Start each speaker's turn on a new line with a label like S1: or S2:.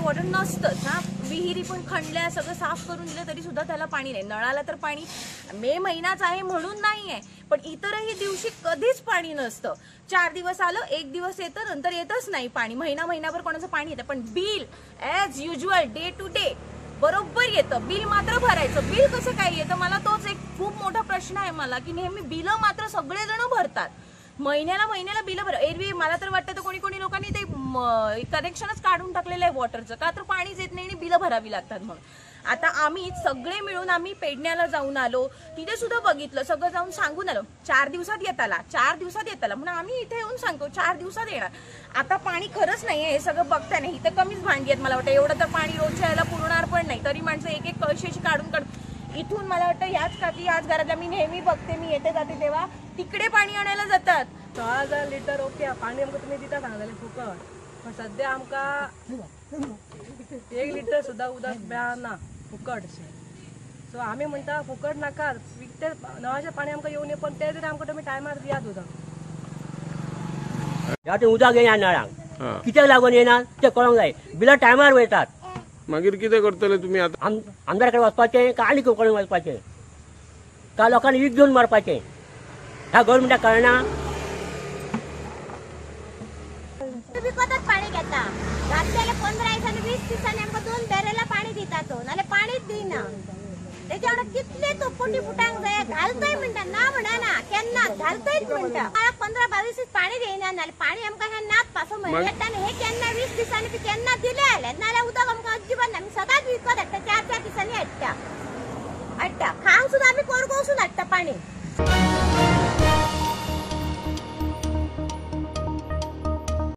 S1: Water नसतंच. हा, विहिरी पण खणल्या, सगळं साफ करून दिलं तरी सुद्धा त्याला पाणी नाही. नळाला तर पाणी मे महिनाच आहे म्हणून नाही आहे, पण इतरही दिवशी कधीच पाणी नसतं. 4 दिवस आलं, 1 दिवस येतं, नंतर येतच नाही पाणी. महिना महिनाभर कोणाचं पाणी येतं, पण bill as usual day to day बरोबर येतं. बिल मात्र भरायचं. बिल कसं काय येतं, मला तोच एक खूप मोठा प्रश्न आहे मला, की नेहमी बिल मात्र सगळेजण भरतात, महिन्याला महिन्याला बिल भर. एरवी मला तर वाटतं तर कोणी कोणी लोकांनी ते कनेक्शनच काढून टाकलेलं आहे वॉटरचं, का तर पाणीच येत नाही आणि बिलं भरावी लागतात म्हणून. आता आम्ही सगळे मिळून आम्ही पेडण्याला जाऊन आलो, तिथे सुद्धा बघितलं, सगळं जाऊन सांगून आलो, 4 दिवसात येताला, 4 दिवसात येताला म्हणून आम्ही इथे येऊन सांगतो 4 दिवसात येणार. आता पाणी खरंच नाही आहे, हे सगळं बघताय नाही. इथं कमीच भांडी आहेत मला वाटतं, एवढं तर पाणी रोजच्या याला पुरणार पण नाही, तरी माणसं एक एक कळशी काढून काढून इथून मला वाटतं ह्याच काकी ह्याच घरातल्या मी नेहमी बघते, मी येते जाते तेव्हा तिकडे पाणी आणायला जातात.
S2: 16,000 लिटर ओके पाणी आमकां तुमी दिता सांगलेलें फुकट, पण सद्या आमकां 1 लिटर सुद्दां उदक मेळना फुकट. सो आमी म्हणटा फुकट नाका, विकते नळाचें पाणी आमकां येवनी, पण तें तरी आमकां तुमी टायमार दियात उदक.
S3: आतां उदक येना नळांक, कित्याक लागून येना तें कळोंक जाय. बिलां टायमार वयतात.
S4: मागीर कितें करतले तुमी आतां?
S3: आमदार कडेन वचपाचें काय आनी कडेन वचपाचें, काय लोकांनी वीक घेवन मारपाचें? ह्या गव्हर्मेंटाक कळना.
S5: विकतच पाणी घेता, घातलेले 15 दिसांनी 20 दिसांनी आमकां 2 बॅरला पाणी दिता तो, नाल्यार पाणीच दिना. तेच्या वांगडा कितले तो पोटी फुटांक जाय घालतोय म्हणटा, ना म्हणना केन्ना घालतोयच म्हणटा. 15-22 दीस पाणी दिना, नाल्यार पाणी आमकां हे नात पासो म्हयने येता आनी हे केन्ना 20 दिसांनी बी केन्ना दिलें जाल्यार, नाल्यार उदक आमकां अजिबात ना. आमी सदांच विकत हाडटा, 4-4 दिसांनी हाडटा हाडटा. खावंक सुद्दां आमी कोरगोवसून हाडटा पाणी.